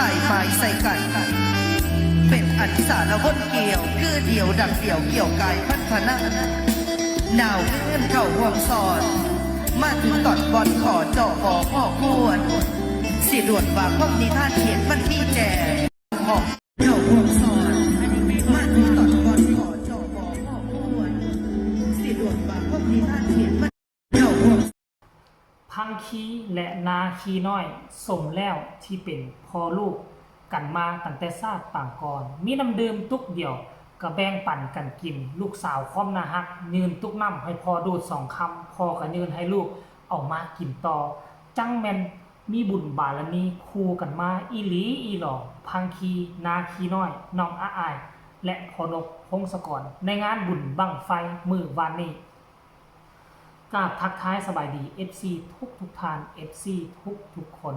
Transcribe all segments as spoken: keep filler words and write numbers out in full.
หายไปใส่กัน เป็นอันสารวนเกี่ยว คือเดียวดังเดียวเกี่ยวกายพันธนา หนาวเพื่อนเข้าห่วงสอน มาถึงตอนบอลขอเจาะขอพ่อควร สิด่วนว่าห้องนิทานเขียนมันที่แจก เข้าห่วงสอน มาถึงตอนบอลขอเจาะขอพ่อควร สิด่วนว่าห้องนิทานเขียนมัน พังคีและนาคีน้อย สมแล้วที่เป็นพ่อลูกกันมาตั้งแต่ชาติปางก่อน มีน้ำดื่มตุกเดียวก็แบ่งปันกันกิน ลูกสาวความน่าฮัก ยื่นตุกน้ำให้พ่อดูดสองคำ พ่อก็ยื่นให้ลูกเอามากินต่อ จั่งแม่นมีบุญบารมีคู่กันมาอีหลีอีหลอ พังคี นาคีน้อย น้องอาอาย และพ่อนกพงศกร ในงานบุญบั้งไฟมื้อวานนี้ กราบทักทายสบายดี เอฟซี ทุกทุกท่าน เอฟซี ทุกทุกคน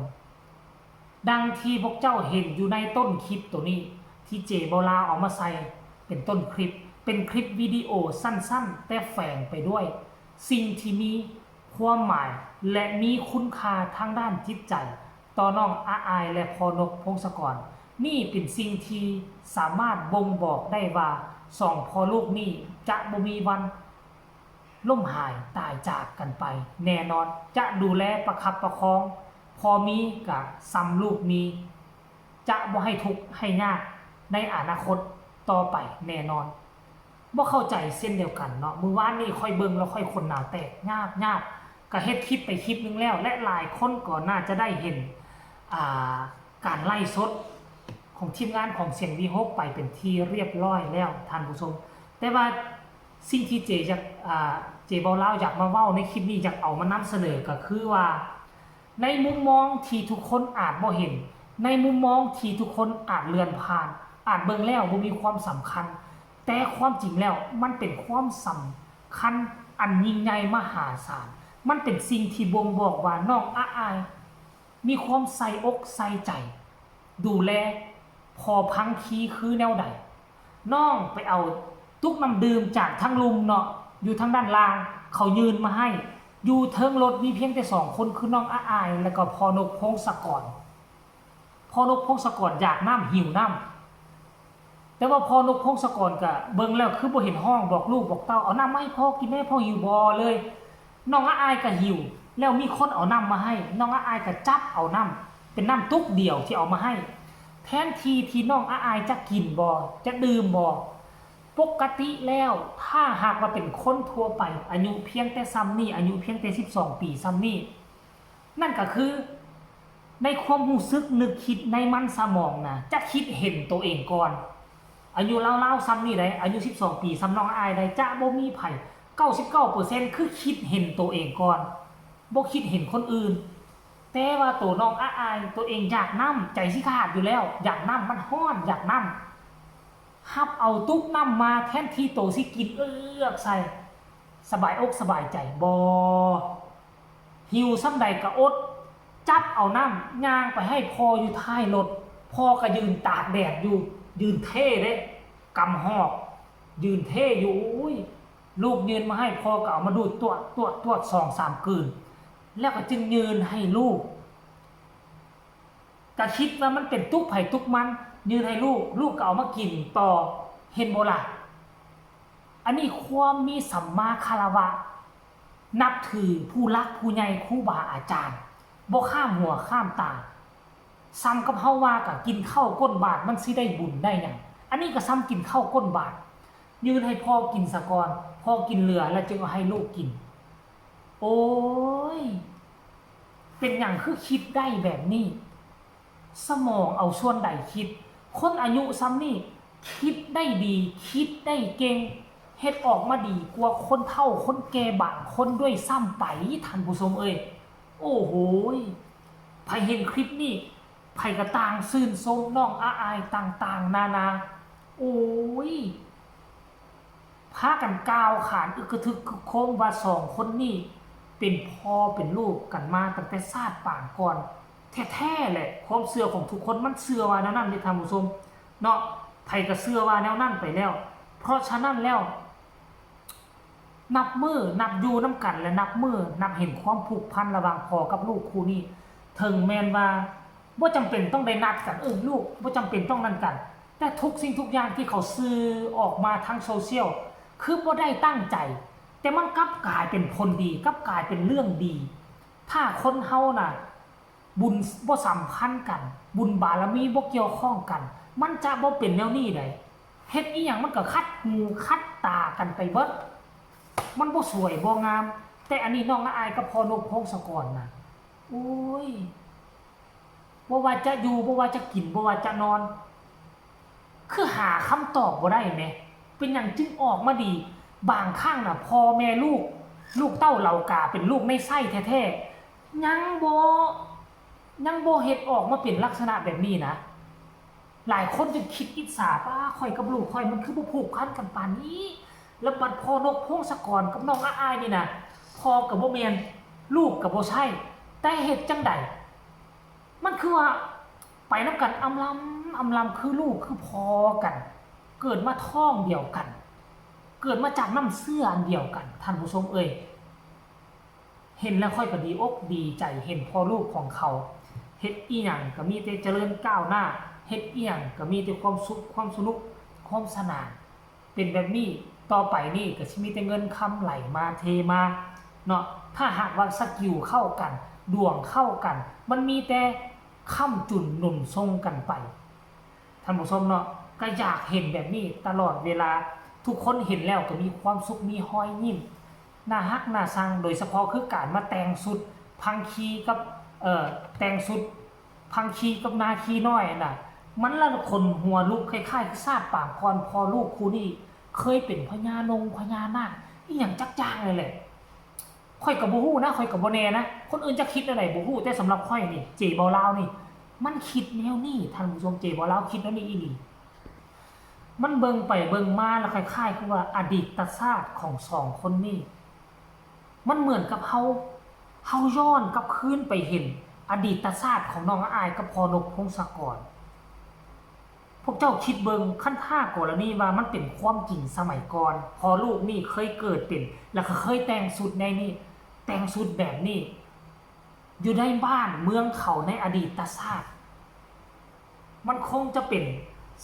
ดังที่พวกเจ้าเห็นอยู่ในต้นคลิปตัวนี้ ที่เจเบาลาวเอามาใส่เป็นต้นคลิป เป็นคลิปวิดีโอสั้นๆ แต่แฝงไปด้วย สิ่งที่มีความหมายและมีคุณค่าทางด้านจิตใจ ต่อน้องอาอายและพ่อนกพงศกร นี่เป็นสิ่งที่สามารถบ่งบอกได้ว่าสองพ่อลูกนี้จะบ่มีวัน ล้มหายตายจากกันไปแน่นอน จะดูแลประคับประคอง พอมีกะส่ำลูกมี จะบ่ให้ทุกข์ให้ยากในอนาคตต่อไปแน่นอน บ่เข้าใจเช่นเดียวกันเนาะ มื้อวานนี้ข้อยเบิ่งแล้วข้อยขนหนาวแตก ยาบยาบ ก็เฮ็ดคลิปไปคลิปหนึ่งแล้ว และหลายคนก็น่าจะได้เห็น อ่า การไลฟ์สดของทีมงานของเสียงวีหกไปเป็นที่เรียบร้อยแล้วท่านผู้ชม แต่ว่าสิ่งที่เจอยาก อ่า เจเบาลาวอยากมาเว้าในคลิปนี้ อยากเอามานำเสนอก็คือว่า ในมุมมองที่ทุกคนอาจบ่เห็น ในมุมมองที่ทุกคนอาจเลื่อนผ่าน อาจเบิ่งแล้วบ่มีความสำคัญ แต่ความจริงแล้วมันเป็นความสำคัญอันยิ่งใหญ่มหาศาล มันเป็นสิ่งที่บ่งบอกว่าน้องอาอาย มีความใส่อกใส่ใจ ดูแลพ่อพังคีคือแนวใด น้องไปเอาตุกน้ำดื่มจากทางลุ่มเนาะ อยู่ทางด้านล่าง เขายื่นมาให้ อยู่เทิงรถมีเพียงแต่สองคนคือน้องอาอาย แล้วก็พ่อนกพงศกร พ่อนกพงศกรอยากน้ำหิวน้ำ แต่ว่าพ่อนกพงศกรก็เบิ่งแล้วคือบ่เห็นฮ้องบอกลูกบอกเต้า เอาน้ำมาให้พ่อกินแน่ พ่อหิวบ่เลย น้องอาอายก็หิว แล้วมีคนเอาน้ำมาให้ น้องอาอายก็จับเอาน้ำ เป็นน้ำตุกเดียวที่เอามาให้ แทนที่ที่น้องอาอายจะกินบ่ จะดื่มบ่ ปกติแล้วถ้าหากว่าเป็นคนทั่วไป อายุเพียงแต่ส่ำนี้ อายุเพียงแต่สิบสองปีส่ำนี้ นั่นก็คือ ในความรู้สึกนึกคิดในมันสมองนะ จะคิดเห็นตัวเองก่อน อายุราวๆส่ำนี้ได้ อายุสิบสองปีส่ำน้องอาอายได้ จะบ่มีไผ เก้าสิบเก้าเปอร์เซ็นต์ คือคิดเห็นตัวเองก่อน บ่คิดเห็นคนอื่น แต่ว่าตัวน้องอาอาย ตัวเองอยากน้ำ ใจสิขาดอยู่แล้ว อยากน้ำ มันฮ้อน อยากน้ำ ฮับเอาตุกน้ำมาแทนที่โตสิกิน เอือกใส่ สบายอกสบายใจ บ่ หิวส่ำใดก็อด จับเอาน้ำ ย่างไปให้พ่ออยู่ท้ายรถ พ่อก็ยืนตากแดดอยู่ ยืนเท่เด้ กำหอก ยืนเท่อยู่ อุ้ย ลูกยื่นมาให้ พ่อก็เอามาดูดตวด ตวด ตวด สองสามกืน แล้วก็จึงยื่นให้ลูก ก็คิดว่ามันเป็นตุกไผตุกมัน ยื่นให้ลูก ลูกก็เอามากินต่อ เห็นบ่ล่ะ อันนี้ความมีสัมมาคารวะ นับถือผู้หลักผู้ใหญ่ครูบาอาจารย์ บ่ข้ามหัวข้ามตา ส่ำกับเฮาว่าก็กินข้าวก้นบาตรมันสิได้บุญได้หยัง อันนี้ก็ส่ำกินข้าวก้นบาตร ยื่นให้พ่อกินซะก่อน พ่อกินเหลือแล้วจึงเอาให้ลูกกิน โอ้ย เป็นหยังคือคิดได้แบบนี้ สมองเอาส่วนใดคิด คนอายุส่ำนี้คิดได้ดี คิดได้เก่ง เฮ็ดออกมาดีกว่าคนเฒ่าคนแก่บางคนด้วยซ้ำไป ท่านผู้ชมเอ้ย โอ้โหย ไผเห็นคลิปนี้ ไผก็ต่างชื่นชมน้องอาอายต่างๆนานา โอ้ย พากันกล่าวขานอึกกระทึกคึกโครมว่าสองคนนี้เป็นพ่อเป็นลูกกันมาตั้งแต่ชาติปางก่อน แท้ๆแหละ ความเชื่อของทุกคนมันเชื่อว่าแนวนั้นเด้ท่านผู้ชม เนาะ ไผก็เชื่อว่าแนวนั้นไปแล้ว เพราะฉะนั้นแล้ว นับมื้อนับอยู่นำกันและนับมื้อนับเห็นความผูกพันระหว่างพ่อกับลูกคู่นี้ ถึงแม่นว่า บ่จำเป็นต้องได้นัดกัน เออลูก บ่จำเป็นต้องนั่นกัน แต่ทุกสิ่งทุกอย่างที่เขาสื่อออกมาทางโซเชียล คือบ่ได้ตั้งใจ แต่มันกลับกลายเป็นผลดี กลับกลายเป็นเรื่องดี ถ้าคนเฮาน่ะ บุญบ่สัมพันธ์กัน บุญบารมีบ่เกี่ยวข้องกัน มันจะบ่เป็นแนวนี้ได๋ เฮ็ดอีหยังมันก็ขัดหูขัดตากันไปเบิด มันบ่สวยบ่งาม แต่อันนี้น้องอายกับพ่อนกพงศกรน่ะ โอ้ย บ่ว่าจะอยู่ บ่ว่าจะกิน บ่ว่าจะนอน คือหาคำตอบบ่ได้แหม เป็นหยังจึงออกมาดี บางครั้งน่ะ พ่อแม่ลูก ลูกเต้าเหล่ากา เป็นลูกในไส้แท้ๆ ยังบ่ ยังบ่เฮ็ดออกมาเป็นลักษณะแบบนี้นะ หลายคนจึงคิดอิจฉา "ป้า ข้อยกับลูกข้อยมันคือบ่ผูกพันกันปานนี้ แล้วบัดพ่อนกพงศกรกับน้องอายนี่นะ พ่อก็บ่แม่น ลูกก็บ่ใช่ แต่เฮ็ดจั่งใด มันคือว่าไปนำกันอำลำ อำลำ คือลูกคือพ่อกัน เกิดมาท้องเดียวกัน เกิดมาจากน้ำเชื้ออันเดียวกัน ท่านผู้ชมเอ่ย เห็นแล้วข้อยก็ดีอกดีใจ เห็นพ่อลูกของเขา เฮ็ดอีหยังก็มีแต่เจริญก้าวหน้า เฮ็ดอีหยังก็มีแต่ความสุข ความสนุก ความสนาน เป็นแบบนี้ ต่อไปนี่ก็สิมีแต่เงินคำไหลมาเทมาเนาะ ถ้าหากว่าสกิลเข้ากัน ดวงเข้ากัน มันมีแต่ค้ำจุนหนุนส่งกันไป ท่านผู้ชมเนาะ ก็อยากเห็นแบบนี้ตลอดเวลา ทุกคนเห็นแล้วก็มีความสุข มีฮอยยิ้ม น่าฮักน่าชัง โดยเฉพาะคือการมาแต่งชุดพังคีกับ เอ่อ แต่งชุดพังคีกับนาคีน้อยน่ะ มันละขนหัวลุก คล้ายๆ คือชาติปางก่อนพ่อลูกคู่นี้ เคยเป็นพญานงพญานาค อีหยังจักอย่างเลยแหละ ข้อยก็บ่ฮู้นะ ข้อยก็บ่แน่นะ คนอื่นจะคิดแนวใดบ่ฮู้ แต่สำหรับข้อยนี่ เจเบาลาวนี่ มันคิดแนวนี้ ท่านผู้ชม เจเบาลาวคิดแนวนี้อีหลี มันเบิ่งไปเบิ่งมาแล้วคล้ายๆ คือว่าอดีตชาติของสองคนนี้ มันเหมือนกับเฮา เฮาย้อนกลับคืนไปเห็นอดีตชาติของน้องอายกับพ่อนกพงศกร พวกเจ้าคิดเบิ่ง คันถ้ากรณีว่ามันเป็นความจริงสมัยก่อน พ่อลูกนี่เคยเกิดเป็น แล้วก็เคยแต่งชุดในนี่ แต่งชุดแบบนี้ อยู่ในบ้านเมืองเขาในอดีตชาติ มันคงจะเป็น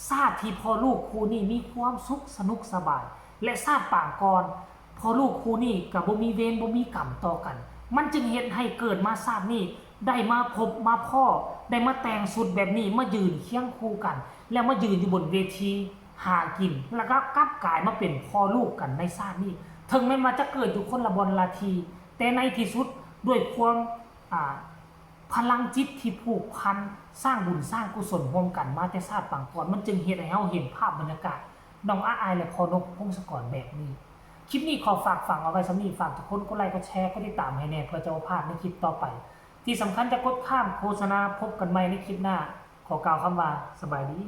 ชาติที่พ่อลูกคู่นี้มีความสุขสนุกสบาย และชาติปางก่อน พ่อลูกคู่นี้ก็บ่มีเวรบ่มีกรรมต่อกัน มันจึงเฮ็ดให้เกิดมาชาตินี้ ได้มาพบมาพ้อ ได้มาแต่งชุดแบบนี้ มายืนเคียงคู่กัน แล้วมายืนอยู่บนเวทีหากิน แล้วก็กลับกลายมาเป็นพ่อลูกกันในชาตินี้ ถึงแม้ว่าจะเกิดอยู่คนละบ่อนละที่ แต่ในที่สุดด้วยความ อ่า พลังจิตที่ผูกพัน สร้างบุญสร้างกุศลร่วมกันมาแต่ชาติปางก่อน มันจึงเฮ็ดให้เฮาเห็นภาพบรรยากาศน้องอายและพ่อนกพงศกรแบบนี้ คลิปนี้ขอฝากฝังเอาไว้ส่ำนี้ ฝากทุกคนกดไลค์ กดแชร์ กดติดตามให้แน่ เพื่อจะบ่พลาดในคลิปต่อไป ที่สำคัญจะกดข้ามโฆษณา พบกันใหม่ในคลิปหน้า ขอกล่าวคำว่าสบายดี